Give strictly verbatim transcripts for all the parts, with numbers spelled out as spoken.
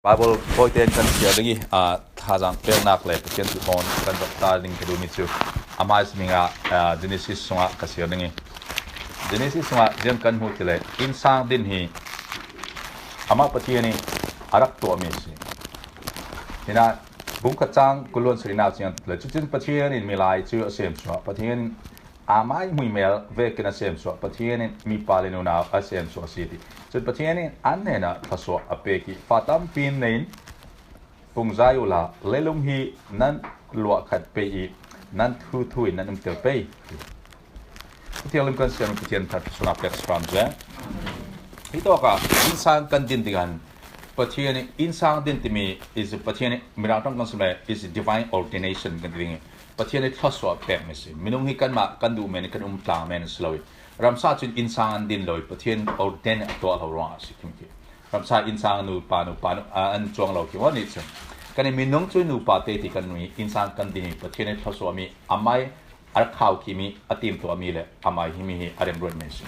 Bible tawite in kan siar ding i, aa, thazaang peknak le Pathian thu thawn kan rak ta ding ka duhmi cu a hmaisa dingah, aa, Genesis sungah ka siar ding i, Genesis sungah ziang kan hmuh ti le innsang din hi amah Pathian i a rak tuahmi a si. Hinah bungkhat cang kuluan sarinak ciang le, cucun Pathian in milai cu a semsuah, Pathian in amai hmuimel vekin a semsuah, Pathian in mipa le nunau a semsuah a si ti. Cun Pathian in an hnenah thluasuah a pek i, fa tampi in nei in pungzai uhla, leilung hi nan luah khat pei i nan thuthu in nan umter pei. Pathian lim kan siam Pathian thar sunak pek sram zia. Hi tawkah innsang kan din ding an Pathian in innsang din timi is Pathian in mirang tong kan sim le is divine ordination kan ti ding i, Pathian in thluasuah pekmi si. Minung hi kanmah kan duh men, kan um tlang men si lo i, ramsa cun innsang an din lo i, Pathian ordain a tuah lo ruangah a si kimki. Ramsa innsang nupa, nupa nu, a, an cuang lo kim nih cun. Kan i minung cu nupa te ti kan nui innsang kan din i, Pathian in thluasuahmi, amai a khau khimi, a timtuahmi le amai himi hi a remruatmi si.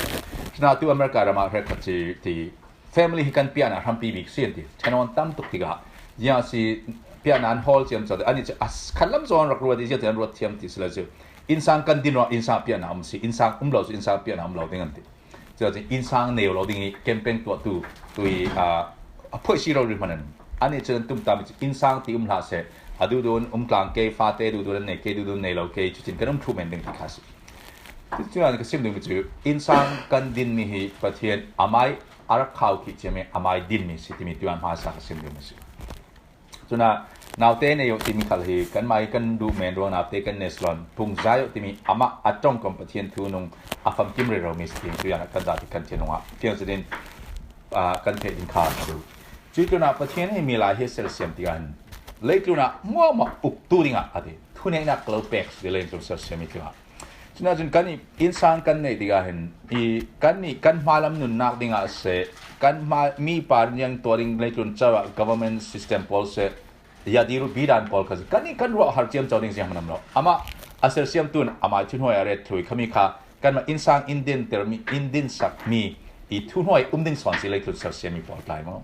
Cun atu America ramah hrekkhat si ti, family hi kan piahnak hrampi bik si an ti. Ṭhenawn tam tuk tikah, ziang a si, piahnak an hawl ciamco te, an i cu a s-, khatlam zawn rak ruat i, ziate an ruat thiam ti si lo cu, innsang kan din ruang innsang piahnak um si, innsang um lo cu innsang piahnak um lo ding an ti. Cucun innsang neu lo ding i campaign tuahtu tu i, aa, a phoih si rori hman an. An i cun an tumtami cu innsang ti um hlah seh, a duhdun um tlang kei, fate duhdun an nei kei, duhdun nei lo kei, cucin kan um thluh men ding ti kha si. Cucun ka sim dingmi cu innsang kan dinmi hi Pathian amai a rak khau khih ciami, amai dinmi si timi tuan hmasa ka sim dingmi si. Cunah naute nei uh timi khal hi kanmah hi kan duh men ruang naute kan ne salon pungzai uh timi amah a ṭongkom Pathian thu nung a famkim rero mi si timi tuan kan zati kan thian nungah fiang zin in, aa, kan theih ding kha ka duh. Cuih tlunah Pathian hi milai hi a sersiam tikah hin leitlunah hmuahhmuah uktu dingah a ti. Thuneihnak ka lo pek si ti leitlun sersiam i tlunah. Cunah cun kan i innsang kan neih tikah hin i kannih kan hmailam nunnak dingah a si, kan hmai mipa riang tuah ding leitlun cauah government system pawl si, yadiru bidan pawl kha si, kannih kan ruah har ciamco ding zianghman a um lo. Amah a sersiamtu in amai thuhnuai a ret thlu i khami kha kanmah innsang in dintermi, in dinsakmi i thuhnuai um ding sawn si leitlun sersiammi pawl tlai maw?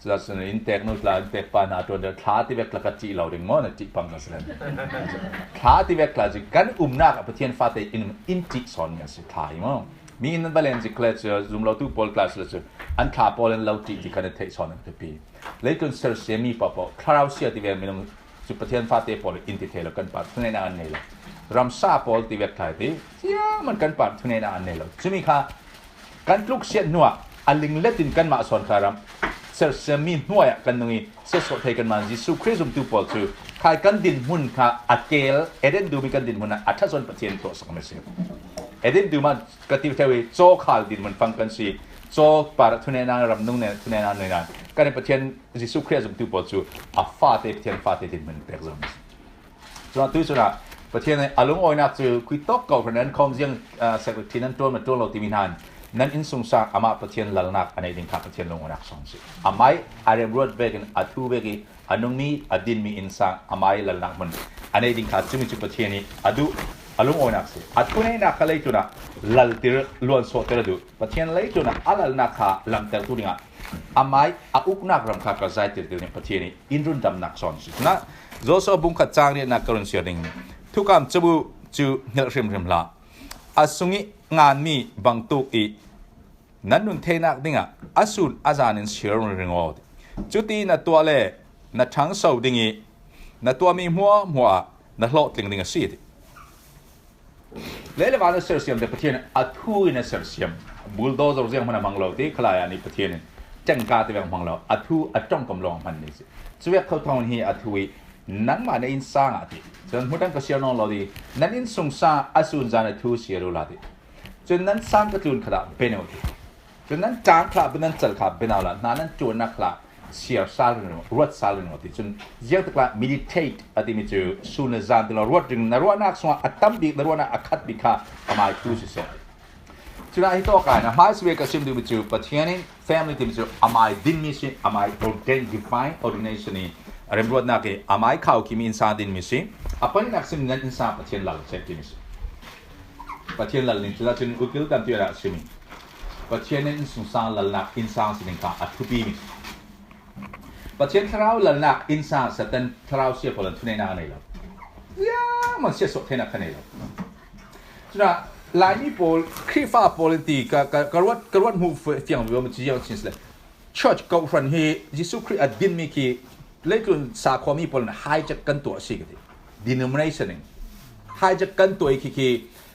Cucaah cun inntek nu tla, inntek pa hna ṭuan deuh, thla tivek tla ka ṭih lo ding maw, na ṭih pang ka si len. Thla tivek tla cu kan umnak ah Pathian fate in, in ṭih sawnmi a si thla hi maw? Mi in nan va len zik le cu, zum lotu pawl tla si le cu, an thla pawl in lo ṭih ti khan a theih sawn an thupi. Leitlun sersiammi paohpaoh, thlarau sia tivek minung cu Pathian fate pawl in ti thei lo, kan par thuneihnak an nei lo. Ramsa pawl tivek tla ti, ziah man kan par thuneihnak an nei lo. Cumi kha kan tluksiat hnuah a linglet in kanmah sawn kha ram sersiammi hnuai ah kan nung i siatsuah thei kanmah Jesuh Khrih zumtu pawl cu khai kan dinhmun kha a kel, Eden dum i kan dinhmun ah a ṭha sawn Pathian tuahsakmi a si. Eden dum ah ka ti theu i caw khal dinhmun fang kan si, caw par thuneihnak ram nung nen thuneihnak nei nan kan i Pathian Jesuh Khrih zumtu pawl cu a fate Pathian fate dinhmun pek zo a si. Cun atu cun ah Pathian a lungawinak cu khui tawk ko hran an khawm ziang, aa, secretary nan ṭuan ma ṭuan lo timi hna in nan innsungsang amah Pathian lalnak a neih ding kha Pathian lungawinak sawn si. Amai a remruat vekin a thu vek i a nungmi a dinmi innsang amai lalnak hmun a neih ding kha cumi cu Pathian i a duh a lungawinak si. A thuneihnak kha leitlun ah laltir luansawhter a duh. Pathian leitlun ah a lalnak kha lamtertu dingah amai a uknak ram kha ka zaitertu ding Pathian i in rundamnak sawn si. Cunah Joshua bungkhat cang riatnak ka run siar ding. Thukam cabu cu hngilh hrimhrim hlah. A sung i nganmi bangtuk i nan nun theinak dingah a sun a zan in siar run ring aw. Cuti na tuah le na ṭhangso ding i na tuahmi hmuahhmuah ah na hlawhtling ding a si ti. Lei le van a sersiam te Pathian a thu in a sersiam. Bulldozer ziang hman a hmang lo ti khalai ah nih Pathian in ṭengka tivek hmang lo, a thu a ṭongkom lawng a hman ni si. Cuvek thotho hi a thu i nangmah na innsang ah ti. Cun hmuṭang ka siar nawn lo ding, nan innsungsang a sun zan a thu siar uhla ti. Cun nan sang ka tlun khat ah ben uh ti. Cun nan ṭang khlah, nan cal kha ben uhla, hna nan ṭuannak khlah siar sal ring, ruat sal ring ti. Cun ziangtak lai meditate a timi cu sun le zan ti lo ruat ring, na ruahnak sungah a tam bik, na ruahnak a khat bik kha amai thu siseh. Cunah hi tawk ah na hmaisa ve ka sim duhmi cu Pathian in family timi cu amai dinmi si, amai ordained, divine ordination i a remruatnak i amai khau khimi innsang dinmi si. A pahnihnak sim nan innsang Pathian lal chet timi si. Pathian lal ning cunah cun ukil kan tuah a simi. Pathian in innsungsang lalnak innsang si ning kha a thupi mi. Pathian Thlarau lalnak innsang Satan Thlarau sia pawl in thuneihnak a nei lo. Ziangman siatsuah theinak kha nei lo. Cunah Laimi pawl, Khrihfa pawl in ti ka, ka, ka ruat, ka ruat hmuh fiang vivo maw, ziang chin sile. Church, kawhhran hi Jesuh Khrih a dinmi khi leitlun sakhuami pawl in hijack kan tuah a si ka ti. Denomination in hijack kan tuah i khi khi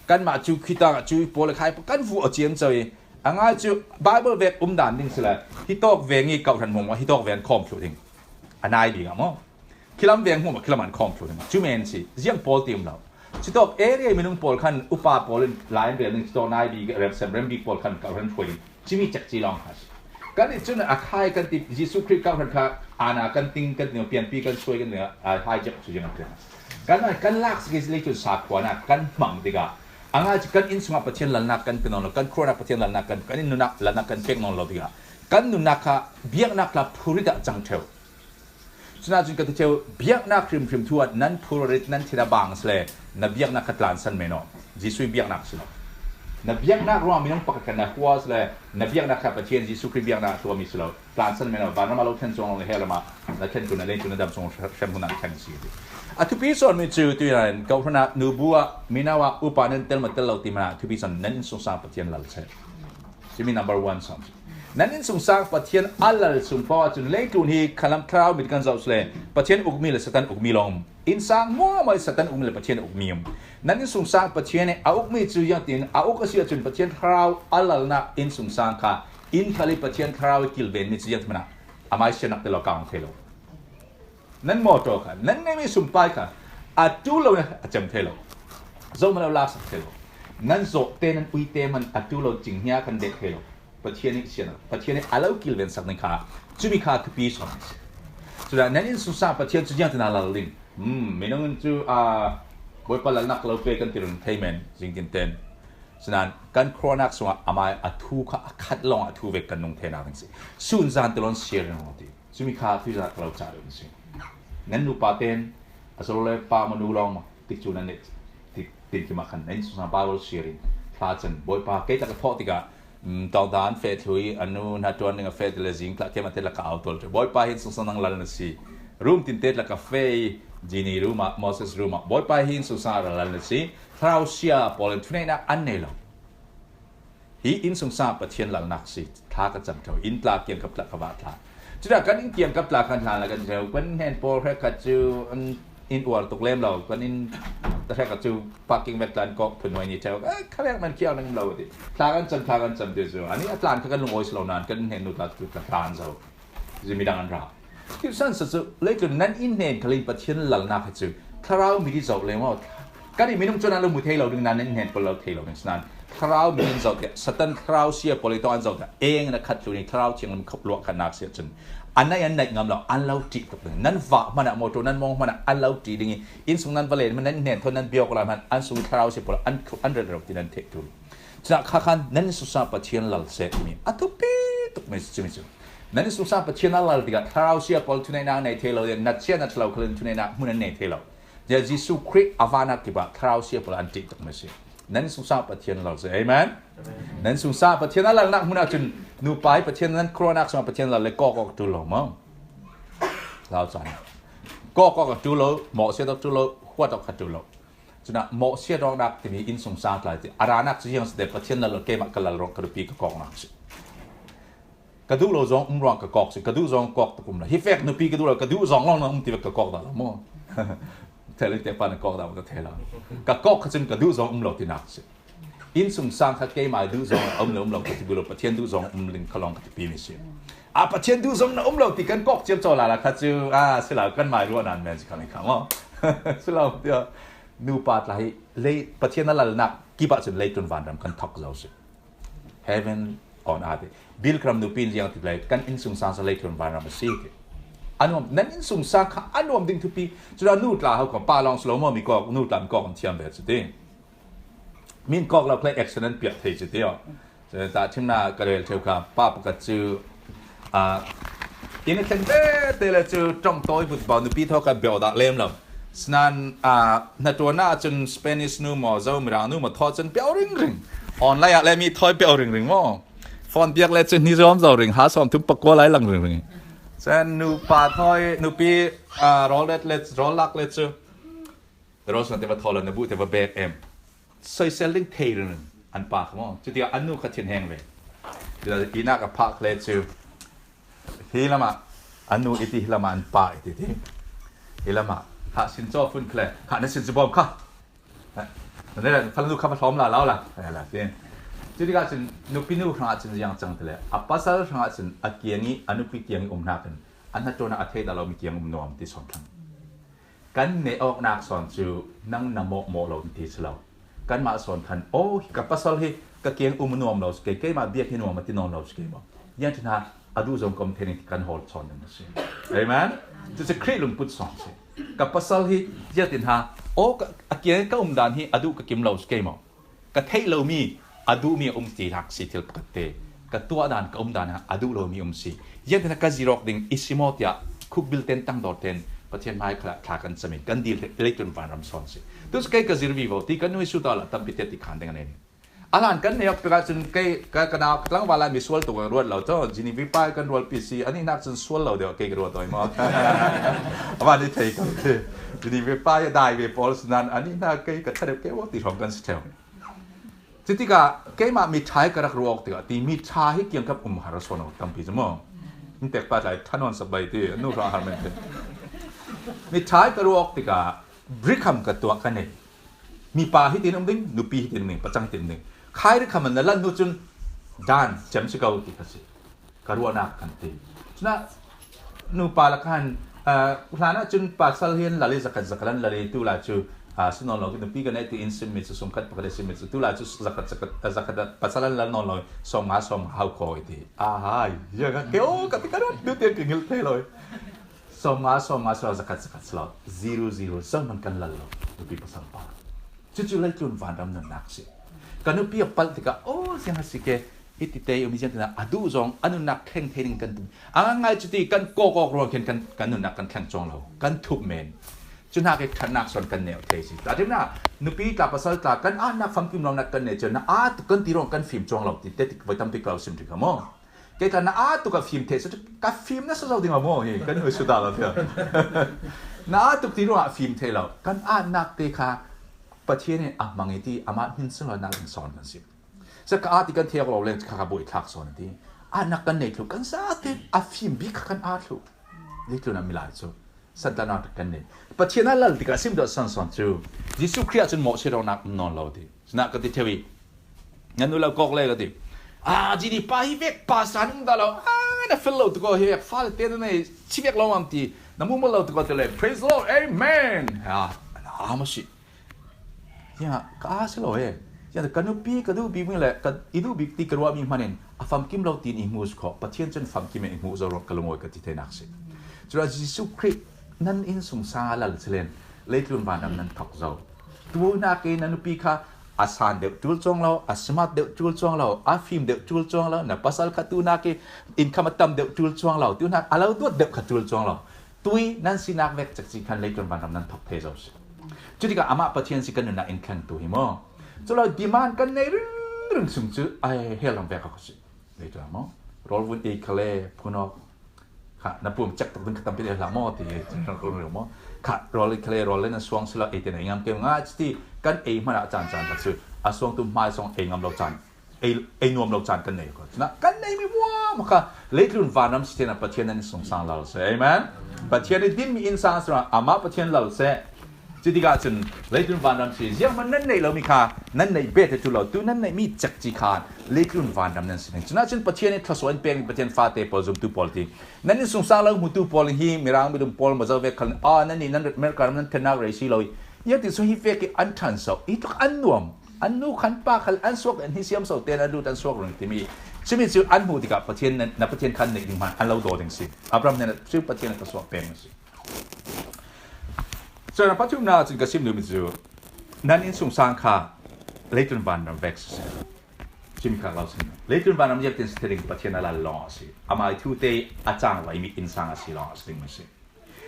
kanmah cu khitang cu pawl a khai kan vuh a ciamco i a ngai cu Bible vek um dan ding sila hitawk veng i kawhhran hmuahhmuah hitawk veng khawm thluh ding a nai ding ah maw? Khilam veng hmuahhmuah khilam an khawm thluh ding cu men si ziang pawl ti um lo. Cutawk area minung pawl khan upa pawl in lai an rel ding cutawk nai bik rem sem rem bik pawl khan kawhhran hruai ding cimi cek ci lawng kha si. Kan i cun a khai kan ti Jesuh Khrih kawhhran kha ana kan ting kan ting pianpi kan suai kan ting a hijack cu ziang a kan kan lak si ke leitlun sakhuanak kan hmang tikah a ngai cu kan inn sungah Pathian lalnak kan pe nawn lo, kan khuanak Pathian lalnak kan, kan inn nunak lalnak kan pek nawn lo tikah kan nunnak kha biaknak tla phurit ah cang ṭheu. Cunah cun ka ti ṭheu, biaknak hrimhrim thu ah nan phurit nan thin a bang sile na biaknak kha tlansan men aw. Jesuh biaknak si lo. Na biaknak ruang minung pakhat kha na hua sile na biaknak kha Pathian Jesuh Khrih biaknak a tuahmi si lo. Tlansan men aw, vanram a lo thlen cuang le he lamah na thlen tu na lei tu na dam cuang hrem hmun ah thlen si. A thupi sawnmi cu tuinan kawhhran ah nubu ah mino ah upa nan tel ma tel lo ti hmanh ah thupi sawn nan innsungsang Pathian lal seh. Cumi number one sawn. Nan innsungsang Pathian a lal sung paoh ahcun leitlun hi khalam thlarau mit kan zoh sile Pathian ukmi le Satan ukmi lawng um. Innsang muahmuah Satan ukmi le Pathian ukmi um. Nan innsungsang Pathian i a ukmi cu ziangtin a uk a si ahcun Pathian thlarau a lalnak innsungsang kha inn khal i Pathian thlarau i kilvenmi cu ziangtin hmanh ah amai sianak te lo kang thei lo. Nan mawṭaw kha, nan ngeimi sumpai kha a ṭul lo a cem thei lo. Zohmanh lo laksak thei lo. Nan zawhte, nan uite hmanh a ṭul lo cinghnia kan dek thei lo. Pathian i sian, Pathian i a lo kilvensak ning kha, cumi kha thupi sawn a si. Cunah nan innsungsang Pathian cu ziangtin a lal ding. Hmm, minung in cu, aa, Bawipa lalnak lo pe kan ti run thei men, zingtin ten. Sinain kan khuanak sungah amai a thu kha a khat lawng a thu vek kan nung theinak ding si. Sun zan te lawn siar reng ti. Cumi kha tuizah ka lo cah deuh si. Nan nupa ten a solo le pa manu lawng maw tikcu nan neih ti, tinkim ah khan nan innsungsang Bible siar in thla can Bawipa kei tak a thawh tikah, um, tawngta an feh thlu i a nu hna ṭuan ding a feh ti le zing tla keimah te lak ka au tual ṭe. Bawipa hi innsungsang nang lal na si. Rum tinte tla ka feh i Jini rum ah, Moses rum ah Bawipa hi innsungsang a lal na si. Thlarau sia pawl in thuneihnak an nei lo. Hi innsungsang Pathian lalnak si, thla ka cam ṭheu, inn tla kiangkap tla ka vah tla. Cudah kan inn kiangkap tla kan hlan la kan ṭheu, kan hnen pawl hrekkhat cu an in uar tuk lem lo, kan inn hrekkhat cu parking vek tla an kawk phun huai ni ṭheu, eh, kha vek man khiau nan lo ti. Thla kan cam, thla kan cam ti cu, ani a tlan kha kan lungawi si lo nain kan hnen nu tla cu ka hlan zo. Zimi dang an ra. Kipsan sa cu, leitlun nan in hnen khalin Pathian lalnak hi cu, thlarau mit i zoh le maw? Kan i minung cu nan lo mu thei lo ding, nan in hnen pawl lo thei lo ding, sinan thlarau mit in zoh tiah, Satan thlarau sia pawl i tawh an zoh tiah, eng na khat tlun i thlarau thiang lam khop luah khatnak si ahcun, an naih, an naih ngam lo, an lo ṭih tuk ding. Nan vah hmanh ah, mawṭaw nan mawng hmanh ah, an lo ṭih ding i, innsung nan va len hmanh, nan in hnen thawn, nan biak lai hmanh, an sung i thlarau sia pawl an, an relh reuh ti nan theih ṭul. Cunah kha khan nan innsungsang Pathian lal seh timi a thupi tukmi si cumi cu. Nan innsungsang Pathian a lal tikah thlarau sia pawl thuneihnak nei thei lo, natsia na ṭhalo khalin thuneihnak hmun an nei thei lo. Jesuh Khrih a vanak kip ah thlarau sia pawl an ṭih tukmi si. Nan innsungsang Pathian lal seh. Amen. Nan innsungsang Pathian a lalnak hmun ahcun nupa i Pathian nan khuanak sungah Pathian lal le kawk awk ṭul lo maw? Lau caan. Kawk awk a ṭul lo, mawhsiat awk ṭul lo, huat awk kha ṭul lo. Cunah mawhsiat awknak timi innsungsang tlai ti a ranak cu ziang si te Pathian lal keimah ka lal ruang ka nupi ka kawknak si. Ka duh lo zong um ruang ka kawk si, ka duh zong kawk tuk um lo. Hi fek nupi ka duh lo, ka duh zong lawng na um ti vek ka kawk dah lo maw? Thei lo te pa na kawk dah maw ka thei lo. Ka kawk kha cun ka duh zong um lo tinak si. Innsungsang kha keimah duh zong a um le um lo ka ti bu lo, Pathian duh zong um ling kha lawng ka ti pi mi si. A Pathian duh zong na um lo ti kan kawk ciamco lala kha cu, a, si lo kan mai ruah nan men si kha ling kha maw? Si lo tiah nupa tla hi lei Pathian a lalnak kip ah cun leitlun vanram kan thok zo si. Heaven on earth. Bill Graham nupi in ziang ti lai, kan innsungsang sa leitlun vanram a si ti. A nuam, nan innsungsang kha a nuam ding thupi. Cun a nu tla ho kha pa lawng si lo maw, mi kawk, nu tla mi kawk an thiam ve si ti. Min kawk lo khlei action an piak thei si ti aw. Cun tahṭhimnak ka rel ṭheu kha pa pakhat cu, ah, inn a thlen vete le cu ṭong tawi vut bau nupi thaw kha beo dah lem lo. Sinan, ah, hnaṭuan ah cun Spanish nu maw, Zomirang nu maw thaw cun beo ringring. Online ah le mi thawi beo ringring maw. Phone biak le cun hni zuam zo ring, ha sawm thum pakua lai lang ringring. Sen nupa thawi, nupi, ah, rawl let let, rawl lak let cu. Rawl suan te va thaw lo, na bu te va bek em. Soisel ding thei ringring an pa kha maw. Cuti a nu kha thin heng ve. Cuti a inak a phak le cu. Hi lamah, a nu i ti hi lamah an pa i ti ti. Hi lamah, hah sin caw fun khle, hah na sin cu bawm kha. Na ne la, fanu kha va hlawm la, lau la. Ai la, ti. Cuti ka cun, nupi nu hrangah cun ziang cang ti le, a pasal hrangah cun a kiang i, a nupi kiang i um hnakin, a hnaṭuan ah a theih dah lo mi kiang um nuam ti sawn thlang. Kan neh awknak sawn cu nang na mawhmawh lo in ti si lo. Kanmah sawn khan, aw, ka pasal hi ka kiang um nuam lo si kei, keimah biak hi nuam a ti nawn lo si kei maw? Ziang ti hna, a duh zong ka um thei ning ti kan hawl sawn ding a si. Amen? Cucu Khrih lungput sawn si. Ka pasal hi ziang ti hna, aw, ka, a kiang ka um dan hi a duh ka kim lo si kei maw? Ka theih lomi a duhmi a um ti hnak si thil pakhat te. Ka tuah dan, ka um dan ah a duh lomi um si. Ziangtin ah ka zir awk ding i si maw tiah khukbil ten tangdor ten Pathian hmai khalah thla kan cam i kan dil leitlun vanram sawn si. Tu cu kei ka zir vivo ti kan nu i suta la tampi te ti khan ding a nei. A hlan kan nei awk tikah cun kei ka, ka nau ka tlangval ah mi sual tuk ruat lo cu, Genevieve pa kan rualpi si, anih hnak cun sual lo deuh kei ka ruat awi maw? A van i thei ko. Genevieve pa i a dai ve pawl si nan, anih hnak kei ka ṭha deuh kei awk ti hrawng kan si ṭheu. Cutikah keimah mithai ka rak ruah awk tikah ti, mitha hi kiangkap um har a sawn awk tampi cu maw? Hmun pek pa tlai than on sak bai ti, a nu hra har men ti. Mithai ka ruah awk tikah brikham ka tuah ka nei. Mipa hi tin um ding, nupi hi tin um ding, pacang hi tin um ding. Khai rikham an na lan hnu cun dan cem si ko ti kha si. Ka ruahnak kan ti. Cunah nupa lakhan, ah, hlanah cun pasal hi an lal i zakhat zakhat an lal i tu lai cu, ah, si nawn lo, nupi kan eh ti in simmi cu sungkhat pakhat i simmi cu tu lai cu zakhat zakhat, ah, zakhat ah pasal an lal nawn lo, sawmnga sawmnga hau khaw i ti. Ahai, ya ka keo ka ti ka rat, nu tiang ka ngilh thei lo. Sawmnga sawmnga si lo, zakhat zakhat si lo, zero zero, zohman kan lal lo, nupi pasal pa. Cucu leitlun vanram nunnak si. Ka nupi a palh tikah, aw, ziang a si ke, hiti te um i ziang tinah a duh zong a nunnak thleng thei ding kan ti. A ngai cuti kan kawk awk ruang khin kan, kan nunnak kan thleng cuang lo, kan thup men. Cu hnak i ṭhatnak sawn kan neu thei si. Tahṭhimnak, nupi tla pasal tla kan ahnak famkim lonak kan nei cu na aa tuk kan ti ruang kan fim cuang lo ti te ti voi tampi ka lo sim ṭi kha maw? Kei tla na aa tuk a fim thei si, ka fim na sa zo ding a maw hi, kan nu suta lo tiah. Na aa tuk ti ruangah a fim thei lo. Kan ahnak te kha Pathian in a hmang i ti, amah hmin si lo nak ding sawn kan si. Sa ka aa ti kan thei awk lo leng kha ka buai thlak sawn a ti. Ahnak kan nei thluh, kan zate a fim bik kha kan aa thluh. Leitlun a milai cu santlanak kan nei. Pathian a lal tikah sim deuh sawn sawn cu. Jesuh Khrih ah cun mawhsi rawnak um nawn lo ti. Sinah ka ti theu i. Ngan nu lo kawk le ka ti. Ah, Jini pa hi vek pa san um dah lo. Ah, na fel lo tuko hi vek fale te na nei. Chi vek lo mam ti. Na mu lo tuko te le. Praise the Lord. Amen. Ah, na ama si. Ya, ka a si lo e. Ya, ka nupi, ka duh bik mi le, ka i duh bik ti ka ruah mi hmanin, a famkim lo tin i hmu si kho. Pathian cun famkim in i hmuh zo ruang ka lungawi ka ti theinak si. Cura Jesuh Khrih nan innsungsang a lal si len, leitlun vanram nan thok zo. Tu hnak i na nupi kha a san deuh tul cuang lo, a smart deuh tul cuang lo, a fim deuh tul cuang lo, na pasal kha tu hnak i income a tam deuh tul cuang lo, tu hnak a lo duat deuh kha tul cuang lo. Tui nan sinak vek cekci khan leitlun vanram nan thok thei zo si. Cutikah amah Pathian si kan nunnak in thlengtu hi maw? Cu lo demand kan nei ringring sung cu ai hel lam vek a si. Leitlun maw? Rawl vun ei khale phun awk. Kha, na pum cek tuk ding ka tampi hlah maw ti, ringring maw? Kha, rawl ei khale, rawl le na suang si lo, ei te na ei ngam keu nga, cuti kan ei hmanh ah caan caan tak cu, a suang tu hmai song ei ngam lo caan, ei, ei nuam lo caan kan nei ko. Cunah kan nei mi muam kha, leitlun vanram si te na Pathian nan sungsang lal se. Amen. Pathian i din mi innsang a si ruang, amah Pathian lal se. Cutikah cun leitlun vanram si, zianghman nan neih lomi kha, nan neih bet tu lo, tu nan neih mi cekci khan, leitlun vanram nan si ding. Cunah cun Pathian i thluasuah in pekmi Pathian fate pawl, zumtu pawl ti. Nan in sungsang lo hmutu pawl hi, Mirang, midum pawl, mazo vek khal, ah, nan nih, nan America ram nan thennak rei si lo. Ya ti cu hi vek i an ṭhan so, i tluk an nuam, an nu khan pa khal, an suak, an hi siam so, ten an lut, an suak run timi. Cumi cu an hmuh tikah Pathian, na, na Pathian khan neih ding hman, an lo daw ding si. Abraham hnenah cu Pathian a ka suak peng si. Cun a pathumnak cun ka sim duhmi cu, nan in sungsang kha leitlun vanram vek si. Cumi kha lo sim. Leitlun vanram ziatin si thei ding Pathian a lal lawng a si. Amah i thu te a cang lo, i mi innsang a si lawng a si ding mi si.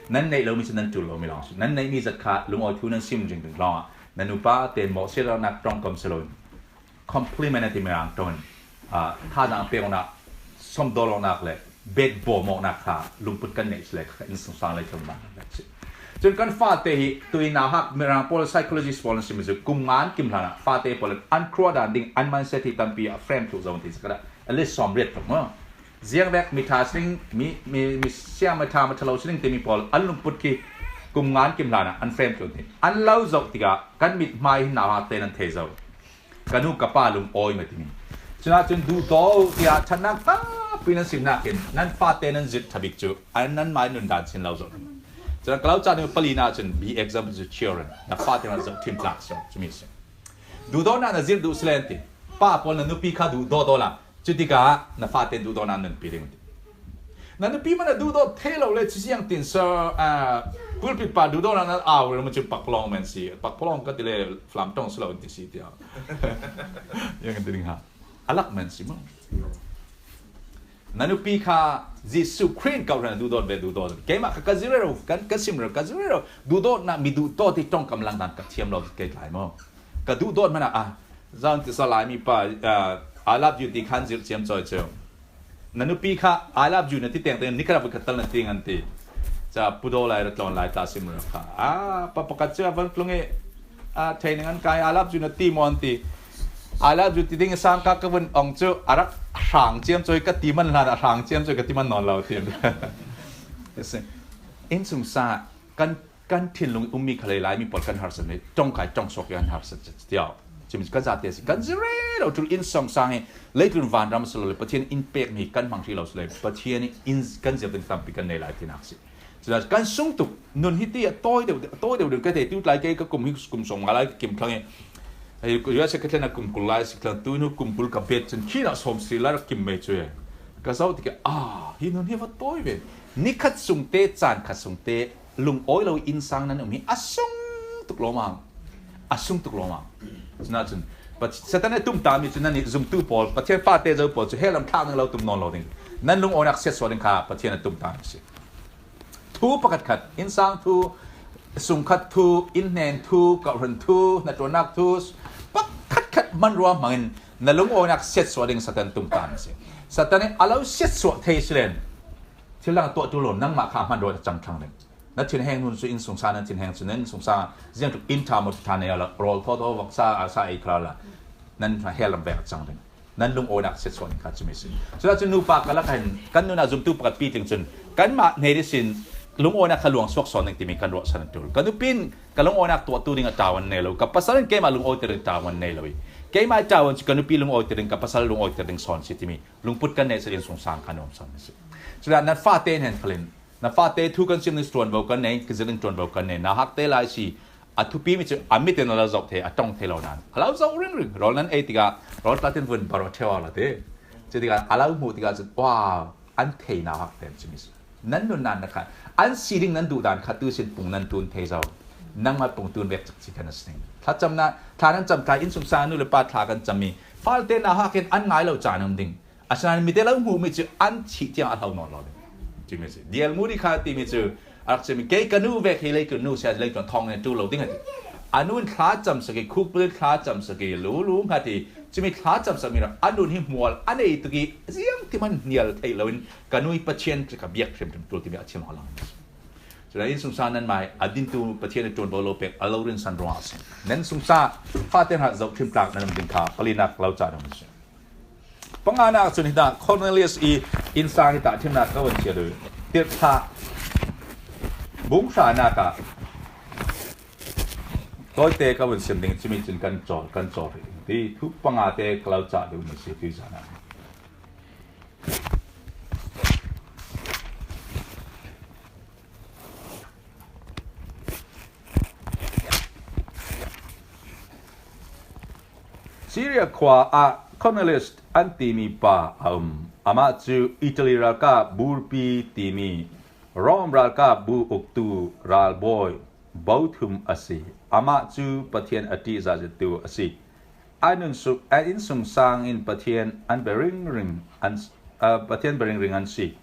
Nan neih lomi cu nan ṭul lomi lawng a si. Nan neihmi zat kha lungawi thu nan sim ringring lawng ah, na nupa te mawh si lonak ṭongkom si loin, compliment a ti Mirang ṭongin, ah, thazaang pek awknak, sawmdaw lawknak le bet bawm awknak kha lungput kan neih si le kha innsungsang lei thum bang si. Cun kan fate hi tui nauhak Mirang pawl psychologist pawl an sim cu kum ngan kim hlanah fate pawl in an khua dan ding an mindset hi tampi a frame thluh zo an ti si kha dah. At least sawm riat tluk maw? Ziang vek mi ṭha sining, mi, mi, mi siang mi ṭha, mi ṭha lo sining timi pawl an lungput khi kum ngan kim hlanah an frame tlun hi. An lo zoh tikah kan mithmai hi nauhak tein an thei zo. Ka nu ka pa lungawi maw timi. Cunah cun duhdaw tiah ṭhatnak tampi nan simnak in nan fate nan zirh ṭha bik cu an nan mai nundan sin lo zoh. Cunah ka lo cah ding pali na cun be example to children. Na fate hna zoh ṭhim tlak si cumi si. Duhdawtnak na zirh duh si len ti. Pa pawl na nupi kha duhdaw daw la. Cutikah na fate duhdawtnak nan pi ding ti. Na nupi man a duhdawt thei lo le cu siang tin sa, ah, pulpit pa duhdawtnak nan au le maw cu paklawng men si. Paklawng ka ti le flam ṭong si lo in ti si tiah. Yang ti ding ha. A lak men si maw? Na nupi kha Jesuh Khrih kau hran duhdawt ve duhdawt. Keimah kha ka zirh rero, kan, ka sim rero, ka zirh rero. Duhdawtnak mi duhdawt ti ṭongkam lang dan ka thiam lo kei tlai maw? Ka duhdawt hmanh ah, ah, zan ti sa lai mi pa, ah, I love you ti khan zirh ciam cawi cu. Na nupi kha I love you na ti tengteng, ni kha rak ka tal na ti ngan ti. Ca pudo lai ra tlawn lai ta sim rero kha. Ah, pa pakhat cu a van tlung i, ah, thei ning an kai, I love you na ti maw an ti. I love you ti ding i sang ka ka vun ong cu a rak hrang ciam cawi ka ti man hlan, a hrang ciam cawi ka ti man nawn lo ti. Innsungsang kan, kan thinlung ummi kha lei lai mi pawl kan harsat mi, ṭongkai ṭong suak i kan harsat cia. Cumi kan zate si, kan zirh rero ṭul innsungsang hi leitlun vanram si lo le, Pathian in pekmi kan hmang hrih lo si le, Pathian in kan zirh ding tampi kan nei lai tinak si. Cun kan sung tuk nun hi ti a tawi deuh, a tawi deuh deuh ka thei tu tlai kei ka kum hi kum sawm nga lai ka kim thlang i. Hei, U S a ka thlen a kum kul lai si thlang tu nu kum kul ka bet cun khi na sawm si lai rak kim mei cu e. Ka zoh tikah, ah, hi nun hi va tawi ve. Ni khat sung te, caan khat sung te, lungawi lo innsang nan um hi a sung tuk lawmang. A sung tuk lawmang. Cunah cun, Pat-, Satan a tumtami cu nan i zumtu pawl, Pathian fate zo pawl cu hell lam thlak ding lo tum nawn lo ding. Nan lungawinak siatsuah ding kha Pathian a tumtami si. Thu pakhatkhat, innsang thu, sungkhat thu, innhnen thu, kauhran thu, hnaṭuannak thu, pakhatkhat hmanrua hmangin na lungawinak siatsuah ding Satan tumtang a si. Satan in a lo siatsuah thei si len, thil dang a tuah ṭul lo, nangmah kha hmanrua a cang thlang ding. Na thinheng nun cu innsungsang, na thinheng cu na innsungsang, ziangtluk inn ṭha maw ṭha nei la, rawl thawthaw voksa a sa ei kha la, nan hell lam vek a cang ding. Nan lungawinak siatsuah ning kha cumi si. Cucaah cun nupa ka lak ah hin kan nun ah zumtu pakhat pi tling cun kanmah hnen ihsin lungawinak kha luang suak sawn ning timi kan ruahsan a ṭul. Ka nupi in ka lungawinak tuahtu ding a ṭawn nei lo. Ka pasal in keimah lungawiter ding ṭawn nei lo i keimah i ṭawn cu ka nupi lungawiter ding, ka pasal lungawiter ding sawn si timi lungput kan neih si innsungsang kha nuam sawn si. Cucaah nan fate hnen khalin na fate thu kan sim ning ṭuanvo kan nei, ka zirh ning ṭuanvo kan nei. Nauhak te lai si, a thupi mi cu a mit in a lo zoh thei, a ṭong thei lo nan a lo zoh ringring. Rawl nan ei tikah rawl tla tin vun bar a ṭheu a la te. Cutikah a lo hmuh tikah cun, wow, an thei nauhak te an cumi si. Nan nunnak na khan an si ding nan duh dan kha tu sin pung nan tun thei zo. Nangmah pung tun vek cak si kan a si ding. Thlacamnak, thla nan cam, thla innsungsang nu le pa thla kan cam mi falte nauhak in an ngai lo caan um ding. Asinain mite lo hmuhmi cu an thih tiang a hlo nawn lo ding. Cumi si. D L Moody kha timi cu a rak chimmi, kei ka nu vek hi leitlun nu si, leitlun thawng in ṭul lo ding a ti. A nu in thla cam sak i, khukpul in thla cam sak i, lulu hngat i, cumi thla cam sakmi rak a nun hi hmual a nei tuk i, ziang ti man hnial theih loin ka nu i Pathian ka biak hrimhrim ṭul timi a chim a lang. Cun innsungsang nan mai a dintu Pathian i ṭuanvo lo pek a lo rinsan ruangah a si. Nan sungsang fate hna zohṭhim tlak nan um ding kha palinak lo cah ding a si. Panganak cun hita Cornelius i innsang hita thimnak ka vun chia duh. Tirhthlah bung hranak ah tawite ka vun sim ding, cumi cun kan cawl, kan cawl rih ding. Ti thu pangate ka lo cah duh mi si tuizan ah. Syria khua ah Cornelius an timi pa a um. Amah cu Italy ralkap burpi timi Rome ralkap bu uktu ralbawi bothum a si. Amah cu Pathian a ṭihzah zetu a si. A nun su-, a innsungsang in Pathian an bia ringring an, a, Pathian bia ringring an si.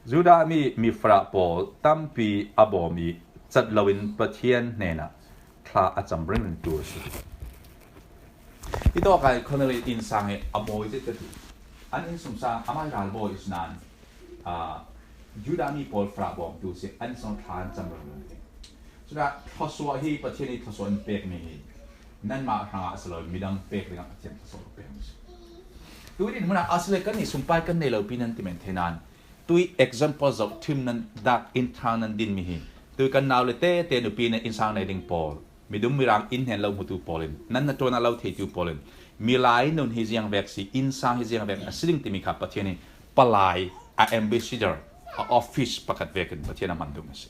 Judah mi mifarah pawl tampi a bawm i cat loin Pathian hnenah thla a cam ringringtu a si. Hi tawk ai Cornelius innsang hi a mawi zet ka ti. An innsungsang amah ralbawi i si nan, aa, Judah mi pawl Farah bawmtu si, an sung thla an cam lo lo hi. Cunah thluasuah hi Pathian i thluasuah in pekmi hi nanmah hrangah a si lo, midang pek dingah Pathian thluasuah lo pekmi si. Tui dinhmunah a si le kannih sumpai kan nei lo pi nan ti men thei nan, tui example zoh thim nan dak in thang nan dinmi hi. Tui kan nau le tete nupi nan innsang nei ding pawl, midum mirang in hnen lo hmutu pawl in, nan hnaṭuan a lo theitu pawl in, milai nun hi ziang vek si, innsang hi ziang vek a si ding timi kha Pathian in palai, a ambassador, a office pakhat vekin Pathian a hman duh a si.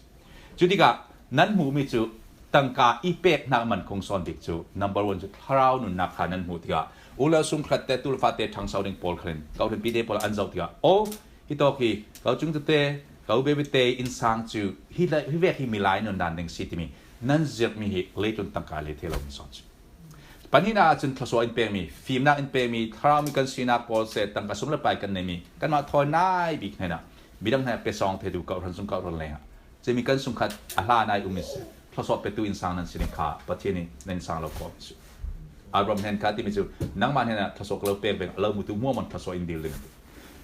Cutikah nan hmuhmi cu tangka i pek hnak man kong sawn bik cu number one cu thlarau nunnak kha nan hmuh tikah, u le sungkhat te, tu le fate, ṭhangso ding pawl khalin, kawhhran pite pawl an zoh tikah, oh, hi tawk hi, ko cung tete, ko bebe te innsang cu hi le, hi vek hi milai nundan ding si timi nan zirhmi hi leitlun tangka le thei lo in sawn si. Pahnihnak ahcun thluasuah in pekmi, fimnak in pekmi, thlarau mi kan sinak pawl seh, tangka sum le pai kan neimi, kanmah thawi nai bik hnenah midang hnenah pe sawng theitu kawhhran sung kawhhran lengah, cumi kan sungkhat a hla nai um in seh, thluasuah petu innsang nan si ding kha Pathian in nan innsang lo kawm in si. Abraham hnen kha timi cu, nangmah hnenah thluasuah ka lo pek veng, a lo hmutu hmuahhmuah thluasuah in dil ding a ti.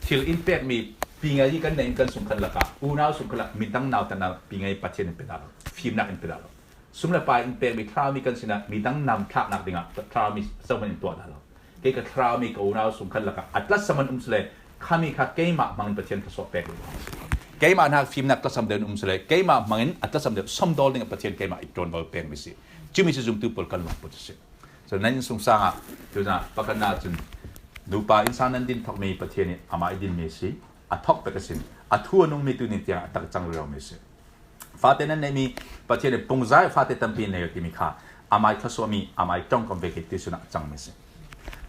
Thil in pekmi, pingai hi kan neih in kan sungkhat lakah, unau sungkhat lak, midang nautatnak pingai Pathian in pe dah lo, fimnak in pe dah lo. Sum le pai in pekmi thlarau mi kan sinah midang nam thlaknak dingah thlarau mi zohman in tuah dah lo. Kei ka thlarau mi ka unau sungkhat lakah a tlasam an um sile, khami kha keimah hmangin Pathian thluasuah pek lo. Keimah hnak fimnak tlasam deuh in um sile, keimah hmangin a tlasam deuh sawmdawl dingah Pathian keimah i ṭuanvo pekmi si. Cumi si zumtu pawl kan lungput si. Cun nan innsungsang ah, cun ah, pakhatnak cun nupa innsang nan din thokmi Pathian in amah i dinmi si. A thok pek a sin. A thu a nungmi tu ning tiang a tak a cang rero mi si. Fate nan neihmi Pathian in pungzai fate tampi nei timi kha amai thluasuahmi, amai ṭongkam vek hi ti sunah a cangmi si.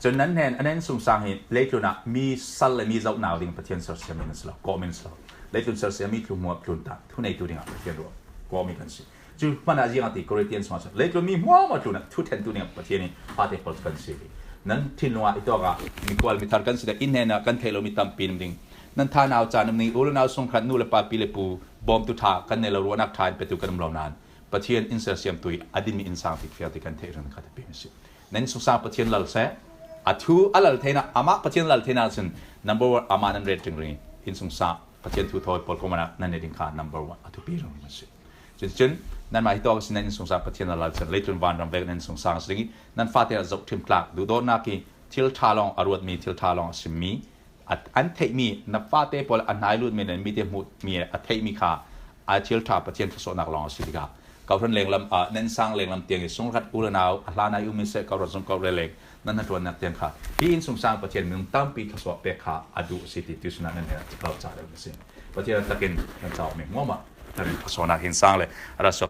Cun nan hnen, a nan sungsang hi leitlun ah mi sal le mi zoh nau ding Pathian sersiam in si lo, kawhmi in si lo. Leitlun sersiam mi tlu hmuah tlun ta, thu neitu dingah Pathian ruah kawhmi kan si. Cu hmanah ziang a ti, Corinthian sungah cun leitlun mi hmuahhmuah tlun ah thu ṭhentu dingah Pathian in fate pawl kan si hi. Nan thinlung ah i tawk ah mikual mithar kan si dek, i hnen ah kan theih lo mi tampi ning ding. Nan thanau caan um ning, u le nau sungkhat, nu le pa, pi le pu, bawmtu ṭha kan nei lo, ruahnak ṭha in petu kan um lo nain Pathian in sersiamtu i a dinmi innsang ti fial ti kan theih ringring kha ti pin a si. Nan innsungsang Pathian lal seh, a thu a lal theinak, amah Pathian lal theinak sin number one amah nan ret ringring i, innsungsang Pathian thu thawi pawl kong manah nan ne ding kha number one a thupi ringring a si. Cun, cun, nanmah hi tawk a si, nan innsungsang Pathian lal lal cun leitlun vanram vek nan innsungsang a si ding i, nan fate ah zohṭhim tlak, duhdawtnak i thil ṭha lawng a ruatmi, thil ṭha lawng a simmi, a, an theihmi, na fate pawl a hnai lutmi le mite hmuhmi a theihmi kha a thil ṭha Pathian thluasuahnak lawng a si tikah, kawhhran lenglam, a, nan sang lenglam tiang i sungkhat u le nau a hlan ai ummi seh, kawhhran sung kawhhran leng nan hnaṭuannak tiang kha hi innsungsang Pathian minung tampi thluasuah pek kha a duh a si ti tuisun ah nan hnenah tikau ca deuh a si. Pathian a takin nan cauk mi hmuahhmuah nan rin a sawnnak hi innsang le a ra suak